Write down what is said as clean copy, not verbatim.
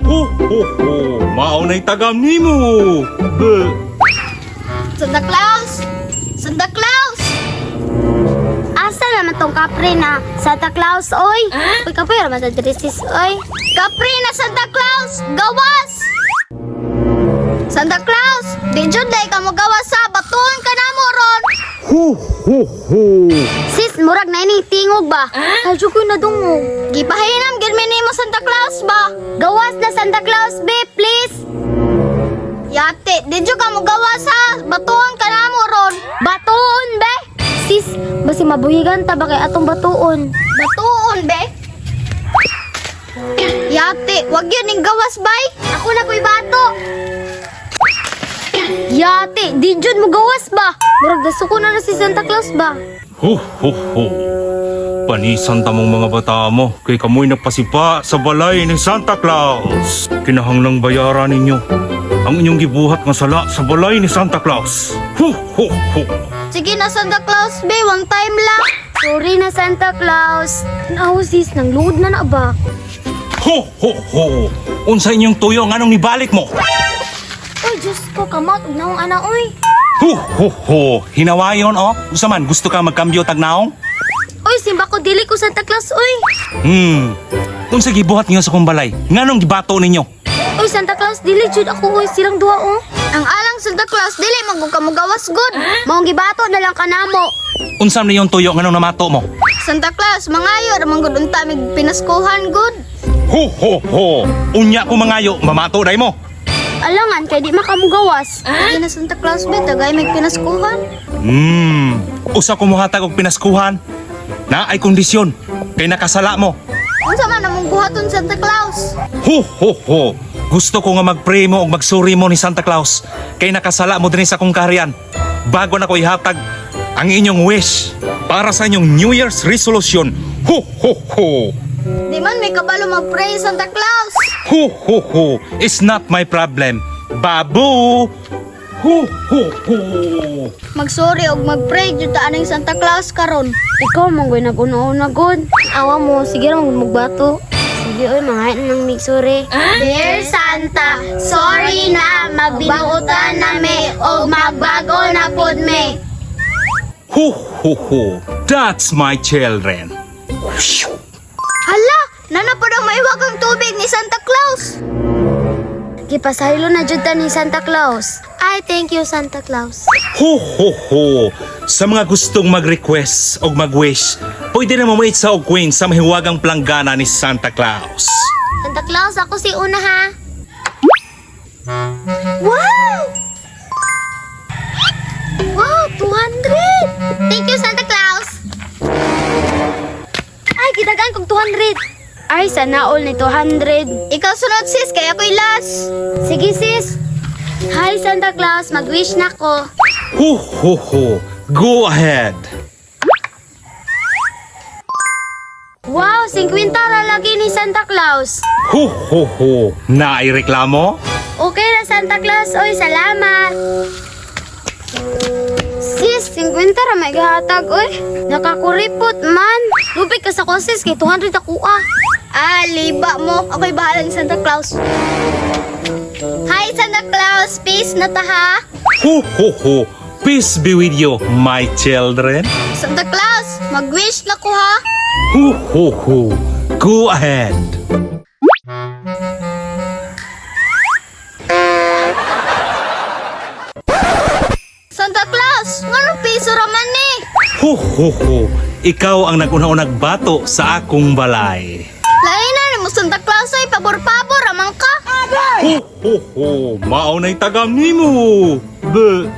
Ho ho ho, mao na'y tagam nimo. Be. Santa Claus! Santa Claus! Asa naman tong kapre na Santa Claus, oy? Uy, kapre naman sa dresses, oy. Kapre na Santa Claus! Gawas! Santa Claus! Di jud day ka mo gawas ha! Batuon ka na mo ron! Ho ho ho. Sis, murag na ining tingog ba? Kadyo ko nadungog. Gipahinam gyud mi nimo Santa Claus ba? Gawas na Santa Claus, be, please. Yate, di jud ka mo gawas ha! Batuon ka na mo ron! Batuon, be. Sis, basi mabuhigan ta ba kay atong batuon? Batuon be! Yate, wag yun ning gawas bay! Ako na ko'y bato. Yate, di jud mo gawas ba? Murag gasuko na na si Santa Claus ba? Ho ho ho. Panisan ta mong mga bata mo kay kamoy nagpasipa sa balay ni Santa Claus. Kinahanglang bayaran ninyo ang inyong gibuhat nga sala sa balay ni Santa Claus. Ho ho ho. Sige na Santa Claus be, one time lang! Sorry na Santa Claus. Naaw sis, nang luod na na ba? Ho ho ho. Unsa inyong tuyo nganong nibalik mo? Uy, Diyos ko, kamot og naong ana oy. Ho ho ho. Hinawayon oh. Usa man gusto ka magkambyo tag naong? Uy, simba ko dili ko Santa Claus oy. Unsa gibuhat niyo sa kong balay? Nganong gibato ninyo? Uy, Santa Claus, dili jud ako oy, silang duha oh. Ang alang Santa Claus, dili man gud ka mo gawas gud! Maong gibato na lang kanamo. Unsa man yung tuyo nganong namato mo? Santa Claus, mangayo ra man gud unta mig pinaskuhan gud. Ho ho ho. Unya ko mangayo, mamato day mo. Alangan kay di makamugawas. Sige na Santa Claus be, tagay mig pinaskuhan. Usa ko mohatag og pinaskuhan. Na ay kondisyon kay nakasala mo. Unsa man among buhaton Santa Claus? Ho ho ho. Gusto ko nga magpray mo og magsuri mo ni Santa Claus kay nakasala mo dinhi sa akong kaharian. Bago na ko ihatag ang inyong wish para sa inyong New Year's resolution. Ho ho ho. Di man may kabalo mag-pray Santa Claus. Ho ho ho. It's not my problem. Babu. Ho ho ho. Magsorry og mag-pray jud ta aning Santa Claus karon. Ikaw man goy nag-una-una gud. Awa mo, sige ra man magbato. Sige oy, mangain nang migsuri. Dear Santa, sorry na magbinuotan na me og magbago na pud me. Ho ho ho. That's my children. Hala, nana pa daw maiwagang tubig ni Santa Claus. Gipasaylo na jud ta ni Santa Claus. Ay, thank you Santa Claus. Ho ho ho! Sa mga gustong mag-request o mag-wish, pwede na mamait sa og queen sa mahiwagang planggana ni Santa Claus. Santa Claus, ako si Una ha. Wow! Wow, 200! Thank you, Santa Claus! Ay, gidagaan kong 200! Ay, sana all ni 200. Ikaw sunod sis, kay ako'y last. Sige, sis. Hi, Santa Claus. Mag-wish na ko. Ho ho ho! Go ahead! Wow, 50 ra lagi ni Santa Claus. Ho ho ho! Naay reklamo? Okay ra, Santa Claus. Oy, salamat. Sis, 50 ra may gihatag, oy. Nakakuripot man. Lupit ka sa ko, sis, kay 200 ako ah. Ah, liba mo. Ako'y bahala ni Santa Claus. Hi Santa Claus, peace na ta ha. Ho ho ho! Peace be with you, my children. Santa Claus, mag-wish na ko ha. Ho ho ho! Go ahead! Santa Claus, nganong piso ra man ni? Ho ho ho! Ikaw ang nag-una-unag bato sa akong balay. Lain na nimo Santa Claus ay pabor-pabor ra man ka. Ho ho ho! Mao na'y tagam nimo. Be.